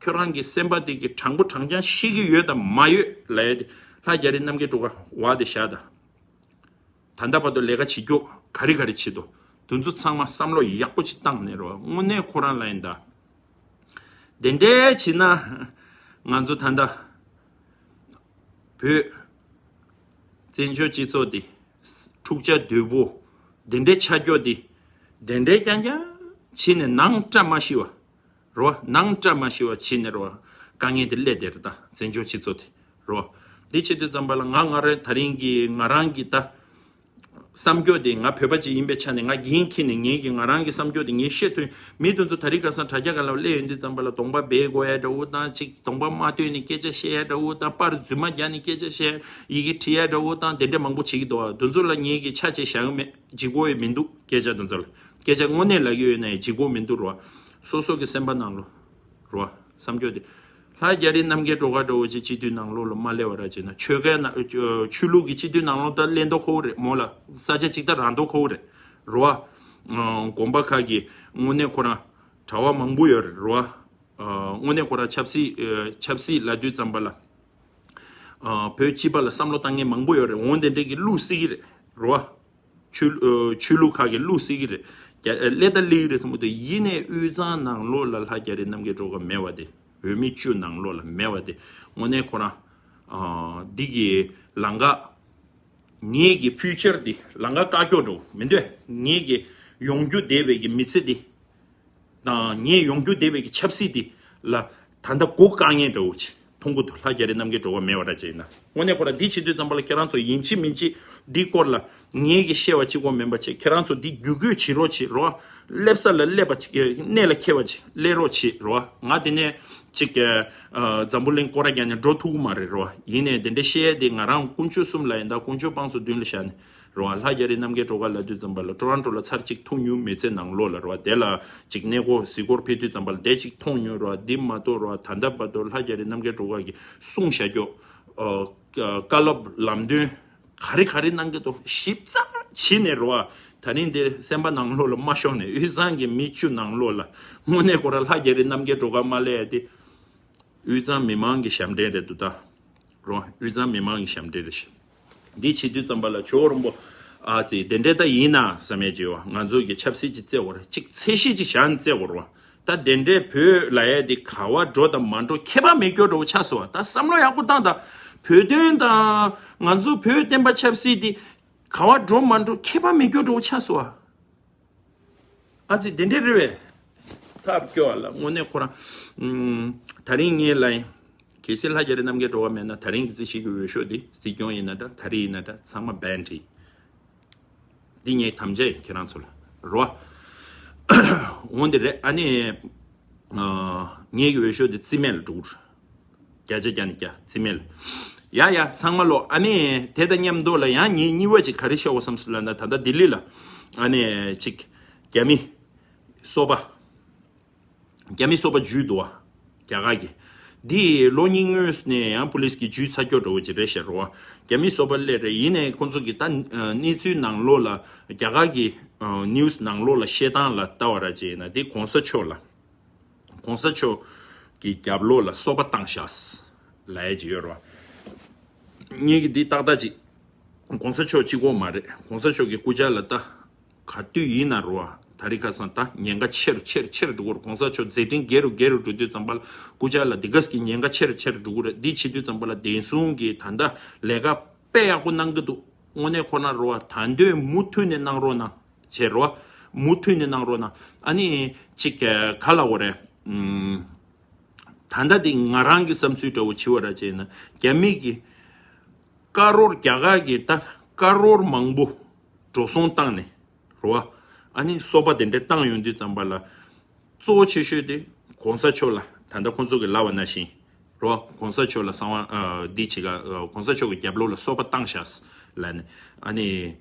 ཁྱོད་རང་གི་སེམས་པ་དེ་གི་དྲང་པོ་དྲང་རྐྱང་ཤེས་ཀྱི་ཡོད་དམ་མ་ཡོད་ལབ་ཡ་དེ། ལྷ་རྒྱ་རི་རྣམ་རྒྱལ་སྒྲོལ་དཀར་བ་དེ་བཞག་དང་། ད་ལྟ་བར་དུ་ལས་ཀ་བྱེད་རྒྱུ་ག་རེ་ག་རེ་བྱེད་དོ། དེ་ཚོ་ཚང་མ་བསམ་བློ་ཡག་པོ་ཅིག་བཏང་ནས་རོ། དངོས་གནས་ཁོ་རང་ལ་ཡིན་ད། དེ་འདྲའི་བྱེད་ན་ང་ཚོ་ད་ལྟ་བོད་བཙན་བྱོལ་སྤྱི་ཚོགས་དེ་འཁྲུག་ཆ་དོད་པོ་དེ་འདྲའི་ཆགས་རྒྱུ་དེ། དེ་འདྲའི་རྐྱང་རྐྱང་བྱེད་ནས་ནང་བཀྲ་མ་ཤིས་པ། རོ། ནང་བཀྲ་མ་ཤིས་པ་བྱས་ནས་རོ། དཀའ་ངལ་དེ་སླེབས་བསྡད་རེད་ད། བཙན་བྱོལ་སྤྱི་ཚོགས་དེ་རོ། འདི་བྱེད་དུས་ཙམ་པ་ལ་ང་ང་རེ་ད་རིང་གི་ང་རང་གི་ད་ བསམ་སྐྱོ་དེ། ང་བོད་པ་ཅིག་ཡིན་པའི་ཆ་ནས་ང་འགན་འཁྱེར་ནས་ངེད་ཀྱི་ང་རང་གི་བསམ་སྐྱོ་དེ་ངས་བཤད་ཐུབ། མི་དེ་ཚོ་དེ་རིང་ཁ་སང་དྲ་རྒྱ་སྒང་ལ་སླེབས་ཡོང་དུས་ཙམ་པ་ལ་གདོང་པ་སྦས་དགོས་ཡ་འདྲ་བོ་དང་། ཅིག་གདོང་པ་མ་སྟོན་ནས་སྐད་ཆ་བཤད་ཡ་འདྲ་བོ་དང་། པར་རྫུན་མ་རྒྱག་ནས་སྐད་ཆ་བཤད། ཡི་གེ་བྲིས་ཡ་འདྲ་བོ་དང་། དེ་འདྲ་མང་པོ་བྱེད་ཀྱི་འདུག་བ། དེ་ཚོ་ལ་ངེད་ཀྱིས་ཆ་བྱེད་བཞག་གི་མེད། ལྗིད་ཁོག་ཡོད་མི་འདུག་སྐད་ཆ་དེ་ཚོ་ལ། སྐད་ཆ་དངོས་གནས་ལབ་ཀྱི་ཡོད་ན་ཡང་ལྗིད་ཁོག་མི་འདུག་རོ། སོ་སོ་གི་སེམས་པ་ནང་ལོགས་རོ། བསམ་སྐྱོ་དེ། ལྷ་རྒྱ་རི་རྣམ་རྒྱལ་སྒྲོལ་དཀར་འདྲ་བོ་ཅིག་སྤྱི་འཐུས་ནང་ལོགས་ལ་མ་སླེབས་པ་ར་བྱས་ན། ཆོལ་ཁའི་ནང་ཆོས་ལུགས་ཀྱི་སྤྱི་འཐུས་ནང་ལོགས་ད་སླེབས་མདོག་ཁ་པོ་རེད། མོ་ལ་ས་ཆ་གཅིག་ད་རག་མདོག་ཁ་པོ་རེད་རོ། དགོན་པ་ཁག་གི་དངོས་གནས་ཁོ་རང་གྲྭ་བ་མང་པོ་ཡོད་རེད་རོ། དངོས་གནས་ཁོ་རང་ཆབ་སྲིད་ཆབ་སྲིད་ལབ་དུས་ཙམ་པ་ལ་བོད་སྤྱི་པ་ལ་བསམ་བློ་བཏང་མཁན་མང་པོ་ཡོད་རེད། འོ་དེ་འདྲས་ཀྱི་བླུག་སྲིད་ཀྱི་རེད་རོ། ཆོས་ཆོས་ལུགས་ཁག་གི་བླུག་སྲིད་ཀྱི་རེད། རྒྱ་སླེབས་ད་སླེབས་ཀྱི་རེད་བསམ་གྱི་འདུག་ཡིན་ནའི་དབུས་གཙང་ནང་ལོགས་ལ་ལྷ་རྒྱ་རི་རྣམ་རྒྱལ་སྒྲོལ་དཀར་མེད་པ་དེ། འོས་མི་བཅུ་ནང་ལོགས་ལ་མེད་པ་དེ། དངོས་གནས་ཁོ་རང་འདི་གི་ལམ་ཁ། ངེད་ཀྱི་ཕིའུ་ཅར་འདི་ལམ་ཁ་བཀག་ཀྱོག་འགྲོ་མི་འདོད། ངེད་ཀྱི་ཡོང་རྒྱུ་བསྡད་པའི་གི་མི་ཚེ་འདི་དང་། ངས་ཡོང་རྒྱུ་བསྡད་པའི་གི་ཆབ་སྲིད་འདི་ལ་ད་ལྟ་སྒོ་བཀག་མཁན་འདྲ་བོ་ཅིག་མཐོང་གི་འདུག་ལྷ་རྒྱ་རི་རྣམ་རྒྱལ་སྒྲོལ་དཀར་མེད་པ་འདྲ་ཅིག་ཡིན་ན། དངོས་གནས་ཁོ་རང་འདི་བྱེད་དུས་ཙམ་པ་ལ་ཁྱེད་རང་ཚོ་ཡིན་གཅིག་མིན་གཅིག་འདི་སྐོར་ལ་ངེད་ཀྱིས་བཤད་པ་གཅིག་པོ་མིན་པ་བྱས། ཁྱེད་རང་ཚོ་འདི་བརྒྱུད་སྐུལ་བྱེད་རོགས་བྱེད་རོགས། སླེབས་ས་ལ་སླེབས་པ་ཅིག་གནས་ལ་འཁེལ་བ་ཅིག་སླེབས་རོགས་བྱེད་རོགས། ང་དེ་ནས་ཅིག་འཛམ་བུ་གླིང་སྐོར་ར་རྒྱག་ནས་འགྲོ་ཐུབ་ཀྱི་མ་རེད་རོགས། ཡིན་ནའི་དེ་འདྲ་བཤད་ཡ་དེ་ང་རང་དཀོན་མཆོག་གསུམ་ལ་ཡིན་ད། དཀོན་མཆོག་དཔང་སོ་མདུན་ལ་བཞག་ནས། རོ། ལྷ་རྒྱ་རི་རྣམ་རྒྱལ་སྒྲོལ་དཀར་ལབ་དུས་ཙམ་པ་ལ་ཊོ་རོན་ཊོ་ལ་ཚར་གཅིག་ཐུག་མྱོང་མི་ཚེ་ནང་ལོགས་ལ་རོ། དེ་ལ་གཅིག་གནས་སྐོར་གཟིགས་སྐོར་ཕེབས་དུས་ཙམ་པ་ལ་དེ་གཅིག་མཐོང་མྱོང་རོ། འདི་མ་གཏོགས་རོ། ད་ལྟ་བར་དུ་ལྷ་རྒྱ་རི་རྣམ་རྒྱལ་སྒྲོལ་དཀར་གྱིས་གསུངས་བཞག་ཀྱོག་བཀའ་སློབ་ལམ་སྟོན་ག་རེ་ག་རེ་གནང་གི་འདུག་ཞིབ་ཚགས་བྱས་ནས་རོ། ད་རིང་འདིར་སེམས་པ་ནང་ལོགས་ལ་མ་ཤོང་ནས། དབུས་གཙང་གི་མི་བཅུ་ནང་ལོགས་ལ་དངོས་གནས་ཁོ་རང་ལྷ་རྒྱ་རི་རྣམ་རྒྱལ་སྒྲོལ་དཀར་མ་སླེབས་ཡ་དེ། དབུས་གཙང་མི་མང་གི་ཞབས་འདྲེན་རེད་འདུག་ད། རོ། དབུས་གཙང་མི་མང་གི་ཞབས་འདྲེན་རེད་ཤག་འདི་བྱེད་དུས་ཙམ་པ་ལ་ཇོ་བོ་རིན་པོ་ཨ་ཙི་དེ་འདྲས་ད་ཡིན་ན་བསམ་ཡས་བྱེད་བ། ང་ཚོ་གི་ཆབ་སྲིད་ཅིག་བརྩེ་བར་ཅིག་ཚད་གཞི་ཅིག་བཞག་ནས་བརྩེ་བར་བ། ད་དེ་འདྲས་བོད་ལ་ཡ་དེ་ག་བ་འགྲོ་དང་མ་འགྲོ་ཁྱད་པར་མེད་སྐྱོ་འགྲོ་བ་ཆགས་སོང་བ། ད་བསམ་བློ་ཡག་པོ་བཏང་ད། བོད་དོན་དང་ང་ཚོ་བོད་བསྟན་པ་ཆབ་སྲིད་དེ་ག་བ་འགྲོ་མ་འགྲོ་ཁྱད་པར་མེད་སྐྱོ་འགྲོ་བ་ཆགས་སོང་བ། ཨ་ཙི་དེ་འདྲས་རེད་བས། ཐབས་སྐྱོ་བ་ལ་དངོས་གནས་ཁོ་རང་། ཨུམ། ད་རིང་ངས་ལ་ཡིན། གལ་སྲིད་ལྷ་རྒྱ་རི་རྣམ་རྒྱལ་སྒྲོལ་དཀར་མེད་ན། ད་རིང་གི་རྩིས་ཞིག་གི་འོས་ཤོག་འདི་སྲིད་སྐྱོང་ཡིན་ན་འདྲ། ད་རེས་ཡིན་ན་འདྲ། ཚང་མ་བན་བྲིས། འདི་ངའི་དམ་བཅའ་ཡིན་ཁྱེད་རང་ཚོ་ལ། རོ། འོན་ཏེ་རེད། ཨ་ནི། ཨ། ངའི་གི་འོས་ཤོག་འདི་རྩིས་མེད་ལ་འགྲོ་གི་རེད། བརྒྱ་ཆ་བརྒྱ་ནས་བརྒྱ་རྩིས་མེད་ལ། ཡ་ཡ་ཚང་མ་ལོ། ཨ་ནི་དེ་དང་མཉམ་དུ་ལ་ཡང་ངས་གཉིས་པ་ཅིག་ག་རེ་བཤད་དགོས་བསམ་སོང་ལབ་ན། ད་ལྟ་ལྡི་ལི་ལ་ཨ་ནི་ཅིག་རྒྱ་མི་སོ་པ། རྒྱ་མི་སོ་པ་འཇུས་འདུག་བ། རྒྱ་གར་གྱི། འདི་ལོ་གཉིས་སྔོན་ནས་ཡང་པུ་ལིས་ཀྱིས་འཇུས་ཚར་སྐྱོ་འདྲ་བོ་ཅིག་རེད་ཤག་རོ། རྒྱ་མི་སོ་པ་སླེབས་རེད། ཡིན་ནའི་ཁོང་ཚོ་གི་ད་གནས་ཚུལ་ནང་ལོགས་ལ་རྒྱ་གར་གྱི་ནིའུ་སི་ནང་ལོགས་ལ་བཤད་སྟངས་ལ་ལྟ་བ་ར་ཅིག་ཡིན་ན། འདི་གོང་ས་མཆོག་ལ། གོང་ས་མཆོག་གི་རྒྱབ་ལོགས་ལ་སོ་པ་བཏང་ཤག་ལབ་ཡ་ཅིག་ཡོད་རེད་བ། ངེད་ཀྱི་འདི་ཏག་ཏག་ཅིག་གོང་ས་མཆོག་གཅིག་པོ་མ་རེད། གོང་ས་མཆོག་གི་སྐུ་ཕྱྭ་ལ་ད་ག་དུས་ཡིན་ན་རུ་བ། ད་རེས་ཁ་སང་ད་ཉེན་ཁ་ཆེ་རུ་ཆེ་རུ་ཆེ་རུ་འགྲོ་གི་རེད། གོང་ས་མཆོག་མཛད་འཕྲིན་རྒྱས་རུ་རྒྱས་རུ་འགྲོ་དུས་ཙམ་པ་ལ་སྐུ་ཕྱྭ་ལ་འདི་ག་ཙམ་གྱི་ཉེན་ཁ་ཆེ་རུ་ཆེ་རུ་འགྲོ་གི་རེད། འདི་བྱེད་དུས་ཙམ་པ་ལ་བདེ་སྲུང་གིས་ད་ལྟ་ལས་ཀ་དཔེ་ཡག་པོ་གནང་གི་འདུག་དངོས་གནས་ཁོ་ན་རུ་བ། ད་འདོད་མུ་མཐུད་ནས་གནང་རོགས་གནང་། བྱེད་རོགས། མུ་མཐུད་ནས་གནང་རོགས་གནང་། ཨ་ནི་ཅིག་ག་ལ་འོ་རེད། ཨུམ། ད་ལྟ་འདི་ང་རང་གི་བསམ་ཚུལ་འདྲ་བོ་བྱེད་པ་ར་བྱས་ན། རྒྱ་མི་གི་ཀ་རོར་རྒྱ་གར་གྱི་ད་ཀ་རོར་མང་པོ་འགྲོ་སོང་བཏང་ནས་རོ། ཨ་ནི་སོ་པ་དེ་འདྲ་བཏང་ཡོང་དུས་ཙམ་པ་ལ། གཙོ་བོ་ཆེ་ཤོས་དེ་གོང་ས་མཆོག་ལ། ད་ལྟ་ཁོང་ཚོ་གི་ལབ་པ་ནང་བཞིན་རོ། གོང་ས་མཆོག་ལ་གསང་བ་ཨ་འདི་བྱེད་ག་ཨ་གོང་ས་མཆོག་གི་རྒྱབ་ལོགས་ལ་སོ་པ་བཏང་ཤག་ལབ་ནས། ཨ་ནི།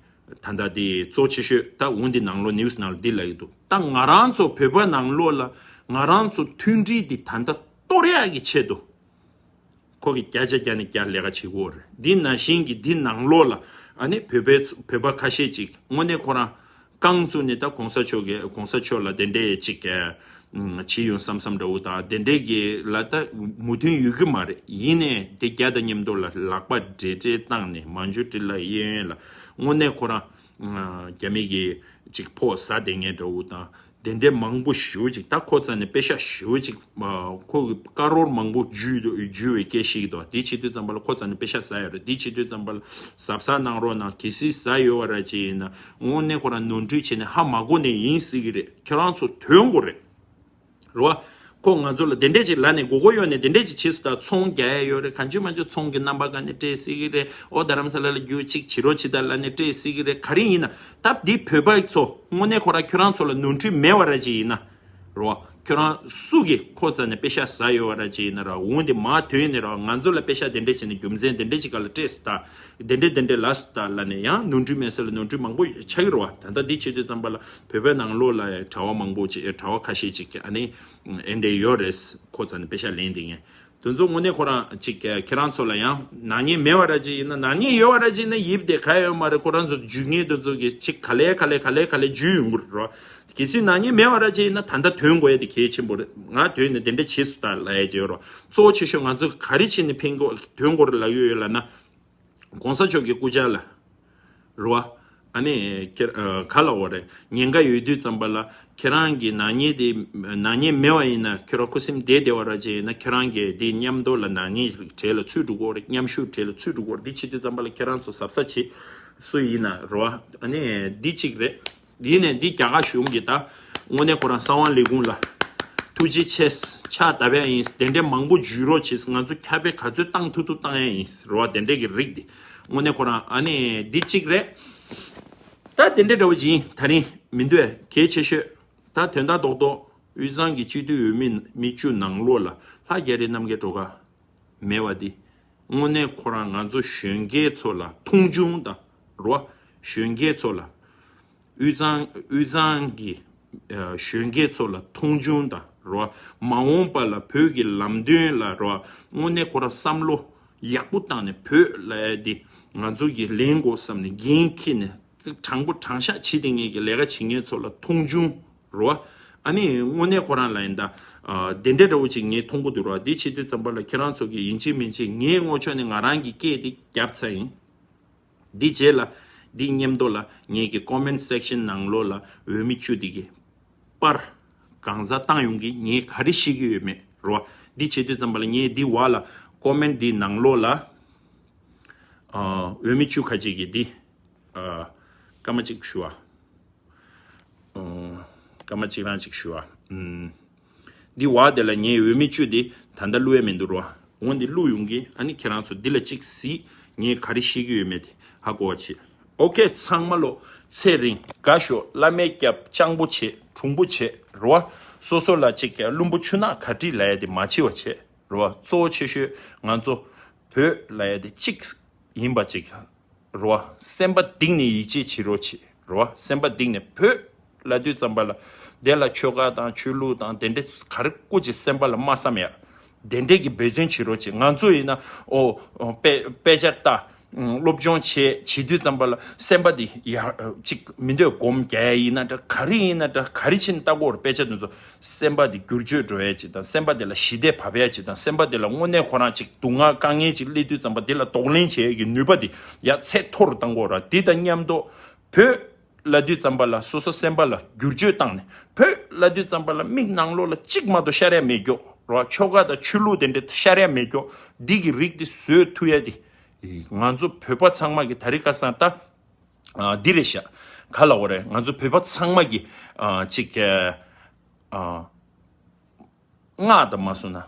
ད་ལྟ་དེ་གཙོ་ཆེ་ཤོས་ད་འོན་ཏེ་ནང་ལོགས་ནིའུ་སི་ནང་ལ་འདི་ལབ་ཀྱི་འདུག་ད་ང་རང་ཚོ་བོད་པ་ནང་ལོགས་ལ་ང་རང་ཚོ་མཐུན་སྒྲིལ་འདི་ད་ལྟ་གཏོར་ཡག་གི་ཆེད་དུ་ཁོ་གི་བརྒྱ་ཆ་བརྒྱ་ནས་བརྒྱ་ལས་ཀ་བྱེད་ཀྱི་ཡོད་རེད། འདི་ནང་བཞིན་གྱི་འདི་ནང་ལོགས་ལ་ཨ་ནི་བོད་པའི་ཚོ་བོད་པ་ཁ་ཤས་ཅིག་དངོས་གནས་ཁོ་རང་རྐང་བཙུགས་ནས་ད་གོང་ས་མཆོག་གི་གོང་ས་མཆོག་ལ་དེ་འདྲས་ཅིག་བྱེད་ཡོང་བསམ་བསམ་འདྲ་བོ་དང་། དེ་འདྲས་ཀྱི་ལ་ད་མོས་མཐུན་ཡོད་ཀྱི་མ་རེད། ཡིན་ནའི་དེ་རྒྱ་དང་མཉམ་དུ་ལ་ལག་པ་འབྲེལ་འབྲེལ་བཏང་ནས་མ་འཇུ་ཏི་ལ་གཡས་གཡོན་ལ་དངོས་གནས་ཁོ་རང་རྒྱ་མི་གི་ཅིག་ཕོགས་ཟ་བསྡད་མཁན་འདྲ་བོ་དང་། དེ་འདྲས་མང་པོ་ཞེ་པོ་ཅིག་ད་ཁོ་རྩ་ནས་པེ་ཤག་ཞེ་པོ་ཅིག་ཁོ་གི་ཀ་རོར་མང་པོ་འཇུས་འཇུས་པའི་སྐད་ཤིག་དང་། དེ་བྱེད་དུས་ཙམ་པ་ལ་ཁོ་རྩ་ནས་པེ་ཤག་ཟ་ཡོད་རེད། དེ་བྱེད་དུས་ཙམ་པ་ལ་གཟབ་གཟབ་གནང་རོགས་གནང་། གལ་སྲིད་ཟ་ཡོད་པ་ར་ཅིག་ཡིན་ན་དངོས་གནས་ཁོ་རང་ནོར་འཁྲུལ་བྱས་ནས་ཧ་མ་གོ་ནས་ཡིན་སྲིད་ཀྱི་རེད། ཁྱེད་རང་ཚོ་དོན་དགོས་རེད། རེད་བ། ཁོ་ང་ཚོ་ལ་དེ་འདྲས་ཅིག་ལབ་ནས་མགོ་སྐོར་གཡོག་ནས་དེ་འདྲས་ཅིག་བྱེད་སུ་ད་ཚོང་རྒྱག་ཡ་ཡོད་རེད། གང་བྱུང་མང་བྱུང་ཚོང་གི་རྣམ་པ་ག་ནས་སྤྲད་སྲིད་ཀྱི་རེད། ཨོ་རྡ་རམ་ས་ལ་ལ་རྒྱུ་གཅིག་བྱེད་རོགས་བྱེད་ད་ལབ་ནས་སྤྲད་སྲིད་ཀྱི་རེད། ག་རེ་ཡིན་ན་ད་འདི་བོད་པ་ཚོ་དངོས་གནས་ཁོ་རང་ཁྱོད་རང་ཚོ་ལ་ནོར་འཁྲུལ་མེད་པ་ར་ཅིག་ཡིན་ན་རོ། ཁྱོད་རང་སུ་གིས་ཁོ་རྩ་ནས་པེ་ཤ་ཟ་ཡོད་པ་ར་ཅིག་ཡིན་ན་ར་འོང་དེ་མ་དོན་ནས་ར་ང་ཚོ་ལ་པེ་ཤ་དེ་འདྲས་བྱས་ནས་རྒྱུ་མཚན་དེ་འདྲས་ཅིག་ག་ལ་སྤྲད་སུ་ད་དེ་འདྲས་དེ་འདྲས་ལབ་སུ་ད་ལབ་ནས་ཡང་ནོར་འཁྲུལ་མེད་ས་ལ་ནོར་འཁྲུལ་མང་པོ་ཆགས་ཀྱི་རེད་བ། ད་ལྟ་འདི་བྱེད་དུས་ཙམ་པ་ལ་བོད་པའི་ནང་ལོགས་ལ་གྲྭ་པ་མང་པོ་ཅིག་གྲྭ་པ་ཁ་ཤས་ཅིག་གིས་ཨ་ནི་ཨེ་འདྲས་ཡོད་རེད། ཁོ་རྩ་ནས་པེ་ཤ་ལེན་དེ་ངས། དེ་ཚོ་དངོས་གནས་ཁོ་རང་ཅིག་ཁྱེད་རང་ཚོ་ལ་ཡང་ནག་ཉེས་མེད་པ་ར་ཅིག་ཡིན་ན་ནག་ཉེས་ཡོད་པ་ར་ཅིག་ཡིན་ན་ཡིབ་དེ་ག་ཡོད་མ་རེད། ཁོ་རང་ཚོ་ཇུས་ངན་དེ་ཚོ་གི་ཅིག་ག་ལེ་ག་ལེ་ག་ལེ་ག་ལེ་ཇུས་ཡོང་གི་རེད། གལ་སྲིད་ནག་ཉེས་མེད་པ་ར་ཅིག་ཡིན་ན་ད་ལྟ་དོན་དགོས་ཡ་དེ་གལ་ཆེན་པོ་རེད། ང་དོན་ནས་དེ་འདྲ་བྱེད་སུ་ད་ལ་ཡ་ཅིག་ཡོད་རོགས། གཙོ་བོ་ཆེ་ཤོས་ང་ཚོ་ག་རེ་བྱས་ནས་ཕན་གོ་དོན་དགོས་རེད་ལ་ཡོད་ཡོད་ལ་ན། གོང་ས་མཆོག་གི་སྐུ་ཕྱྭ་ལ། རེད་བ། ཨ་ནི་ཁྱེད་ག་ལ་འོ་རེད། ཉེན་ཁ་ཡོད་དུས་ཙམ་པ་ལ་ཁྱེད་རང་གི་ནག་ཉེས་དེ་ནག་ཉེས་མེད་པ་ཡིན་ན་ཁྱོད་རང་ཁུ་སིམ་བསྡད་བསྡད་པ་ར་ཅིག་ཡིན་ན་ཁྱེད་རང་གི་དེ་མཉམ་དུ་ལ་ནག་ཉེས་གྲས་ལ་ཚུད་འགྲོ་གི་རེད། མཉམ་ཞུགས་གྲས་ལ་ཚུད་འགྲོ་གི་རེད། འདི་བྱེད་དུས་ཙམ་པ་ལ་ཁྱེད་རང་ཚོ་གཟབ་གཟབ་བྱེད། སུ་ཡིན་ན་རེད་བ། ཨ་ནི་འདི་གཅིག་རེད། ཡིན་ནས་འདི་རྒྱ་གར་གཞུང་གིས་ད་དངོས་གནས་ཁོ་རང་གསང་བ་ལས་ཁུངས་ལ་ཐུགས་རྗེ་ཆེ་ཕྱག་བཏབ་ཡ་ཡིན། དེ་འདྲའི་མང་པོ་འཇུས་རོགས་བྱེད། ང་ཚོ་ཁྱབ་སྤེལ་ག་ཚོད་བཏང་ཐུབ་ཐུབ་བཏང་ཡ་ཡིན་རེད་བ། དེ་འདྲའི་གི་རིགས་འདི་དངོས་གནས་ཁོ་རང་ཨ་ནི་འདི་གཅིག་རེད། ད་དེ་འདྲའི་འདྲ་བོ་ཅིག་ཡིན། ད་རིང་མི་འདུག་གལ་ཆེ་ཤོས་ད་དོན་དག་རྡོག་རྡོག་དབུས་གཙང་གི་སྤྱི་འཐུས་འོས་མི་མི་བཅུ་ནང་ལོགས་ལ་ལྷ་རྒྱ་རི་རྣམ་རྒྱལ་སྒྲོལ་དཀར་མེད་པ་འདི། དངོས་གནས་ཁོ་རང་ང་ཚོ་གཞོན་སྐྱེས་ཚོ་ལ་མཐོང་ཆུང་དང་རོ། གཞོན་སྐྱེས་ཚོ་ལ་དབུས་གཙང་དབུས་གཙང་གི་ཨ་གཞོན་སྐྱེས་ཚོ་ལ་མཐོང་ཆུང་དང་རོ། མ་འོངས་པ་ལ་བོད་ཀྱི་ལམ་སྟོན་ལ་རོ། དངོས་གནས་ཁོ་རང་བསམ་བློ་ཡག་པོ་བཏང་ནས་བོད་ལ་ཡ་འདི་ང་ཚོ་གི་ལེན་དགོས་བསམ་ནས་འགན་འཁྱེར་ནས་དྲང་པོ་དྲང་བཞག་བྱེད་དེ་ངེད་ཀྱི་ལས་ཀ་བྱེད་མཁན་ཚོ་ལ་མཐོང་ཆུང་རོ། ཨ་ནི་དངོས་གནས་ཁོ་རང་ལ་ཡིན་ད། ཨ་དེ་འདྲ་འདྲ་བོ་ཅིག་ངས་མཐོང་གི་འདུག་ར། འདི་བྱེད་དུས་ཙམ་པ་ལ་ཁྱེད་རང་ཚོ་གིས་ཡིན་གཅིག་མིན་གཅིག་ངའི་ངོ་ཕྱོགས་ནས་ང་རང་གི་སྐད་འདི་བརྒྱབ་ཚར་ཡིན། འདི་རྗེས་ལ་འདི་མཉམ་དུ་ལ་ངེད་ཀྱི་comment section་ནང་ལོགས་ལ་འོས་མི་བཅུ་འདི་གི་པར་གང་ཟག་བཏང་ཡོང་གི་ངས་ག་རེ་ཤེས་ཀྱི་ཡོད་མེད་རོ། འདི་བྱེད་དུས་ཙམ་པ་ལ་ངས་འདི་བ་ལ་comment་འདི་ནང་ལོགས་ལ་ཨ་འོས་མི་བཅུ་ཁ་ཅིག་གིས་འདི་ཨ་སྐར་མ་གཅིག་ཞུ་བ། ཨོ། སྐར་མ་གཅིག་རང་གཅིག་ཞུ་བ། ཨུམ། འདི་བ་དེ་ལ་ངའི་འོས་མི་བཅུ་འདི་ད་ལྟ་བླུག་ཡ་མི་འདུག་རོ། འོ་འདི་བླུག་ཡོང་གི། ཨ་ནི་ཁྱེད་རང་ཚོ་འདི་ལ་གཅིག་གཟིགས། ངས་ག་རེ་ཤེས་ཀྱི་ཡོད་མེད་དེ་ཧ་གོ་བ་བྱེད། ཨོ་ཁེ། ཚང་མ་ལོ་ཚེ་རིང་དགའ་ཤོག་བླ་མའི་སྐྱབས་སྤྱང་པོ་བྱེད། གྲུང་པོ་བྱེད་རོ། སོ་སོ་ལ་གཅིག་ཀྱང་བླུན་པོ་ཆུ་ནག་ག་དྲིས་ལ་ཡ་དེ་མ་བྱེད་བ་བྱེད་རོ། གཙོ་བོ་ཆེ་ཤོས་ང་ཚོ་བོད་ལ་ཡ་དེ་གཅིག་ཡིན་པ་གཅིག་རོ། སེམས་པ་གཏིང་ནས་ཡིད་ཆེས་བྱེད་རོགས་བྱེད་རོ། སེམས་པ་གཏིང་ནས་བོད་ལབ་དུས་ཙམ་པ་ལ་དེ་ལ་ཆོལ་ཁ་དང་ཆོས་ལུགས་དང་དེ་འདྲ་ག་རེ་སྐུ་མཁྱེན་སེམས་པ་ལ་མ་བསམ་ཡ། དེ་འདྲས་ཀྱི་འབད་བརྩོན་བྱེད་རོགས་བྱེད། ང་ཚོ་ཡིན་ན་ཨོ་དཔེ་དཔེ་ཆ་ལྟ། སློབ་སྦྱོང་བྱེད་བྱེད་དུས་ཙམ་པ་ལ་སེམས་པ་དེ་ཡ་ཅིག་མི་འདོད་སྒོམ་རྒྱག་ཡ་ཡིན་ན་འདྲ་ག་རེ་ཡིན་ན་འདྲ་ག་རེ་བྱེད་ན་ལྟ་དགོས་རེད། དཔེ་ཆ་དེ་ཚོ། སེམས་པ་དེ་བསྒྱུར་བཅོས་འགྲོ་ཡ་ཅིག་དང་། སེམས་པ་དེ་ལ་ཞི་བདེ་བབས་ཡ་ཅིག་དང་། སེམས་པ་དེ་ལ་དངོས་གནས་ཁོ་རང་ཅིག་སྡུག་བསྔལ་དཀའ་ངལ་ཅིག་སླེབས་དུས་ཙམ་པ་དེ་ལ་གདོང་ལེན་བྱེད་ཡ་གི་ནུས་པ་དེ་ཡ་ཚད་མཐོ་རུ་བཏང་དགོས་ར། དེ་དང་མཉམ་དུ་བོད་ལབ་དུས་ཙམ་པ་ལ་སོ་སོ་སེམས་པ་ལ་བསྒྱུར་བཅོས་བཏང་ནས། བོད་ལབ་དུས་ཙམ་པ་ལ་མིག་ནང་ལོགས་ལ་གཅིག་མ་གཏོགས་ཤར་ཡ་མེད་ཀྱོག་ར། ཆོལ་ཁ་དང་ཆོས་ལུགས་དེ་འདྲ་ཤར་ཡ་མེད་ཀྱོག་འདི་གི་རིགས་དེ་བཟོས་ཐུབ་ཡ་དེ་ང་ཚོ་བོད་པ་ཚང་མ་གི་ད་རེས་ཁ་སང་ད། ཨ་འདི་རེད་ཤག་ག་ལ་འོ་རེད། ང་ཚོ་བོད་པ་ཚང་མ་གི་ཨ་ཅིག་ཨ་སྔགས་དང་མ་སོང་ན་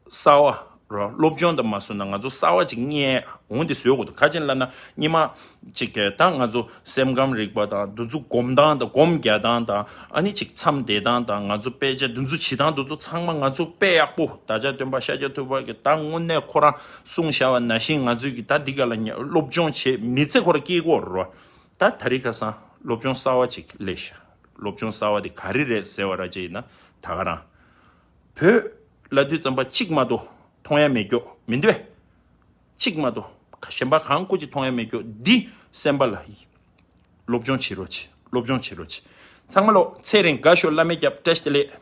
གསར་བ་རོ། སློབ་སྦྱོང་དང་མ་སོང་ན་ང་ཚོ་གསར་བ་ཅིག་རྙེད་འོང་དེ་བཟོས་དགོས་འདུག་ག་ཅི་ལབ་ན་སྔོན་མ་ཅིག་ད་ང་ཚོ་སེམས་ཁམས་རིག་པ་དང་འདི་ཚོ་སྒོམ་སྟངས་དང་སྒོམ་རྒྱག་སྟངས་དང་། ཨ་ནི་ཅིག་མཚམས་བསྡད་སྟངས་དང་། ང་ཚོ་དཔེ་ཆ་འདི་ཚོ་བྱེད་སྟངས་འདི་ཚོ་ཚང་མ་ང་ཚོ་དཔེ་ཡག་པོ་བདག་ཅག་སྟོན་པ་ཤཱཀྱ་ཐུབ་པ་གི་ད་དངོས་གནས་ཁོ་རང་གསུངས་བཞག་པ་ནང་བཞིན་ང་ཚོས་ཀྱི་ད་འདི་ག་ལ་ཉ་སློབ་སྦྱོང་བྱེད་མི་ཚེ་ཁོ་རང་སྐྱེལ་དགོས་རེད་བ། ད་ད་རེས་ཁ་སང་སློབ་སྦྱོང་གསར་བ་ཅིག་སླེབས་ཤག་སློབ་སྦྱོང་གསར་བ་དེ་ག་རེ་རེད་ཟེར་བ་ར་ཅིག་ཡིན་ན། ད་ག་རང་བོད་ལབ་དུས་ཙམ་པ་གཅིག་མ་གཏོགས་མཐོང་ཡ་མེད་ཀྱོག་མི་འདུག་གཅིག་མ་གཏོགས་གཞན་པ་གང་སྐུ་ཅིག་མཐོང་ཡ་མེད་ཀྱོག་འདི་སེམས་པ་ལ་སློབ་སྦྱོང་བྱེད་རོགས་བྱེད། སློབ་སྦྱོང་བྱེད་རོགས་བྱེད། ཚང་མ་ལོ་ཚེ་རིང་དགའ་ཤོག་བླ་མའི་སྐྱབས། བཀྲ་ཤིས་བདེ་ལེགས།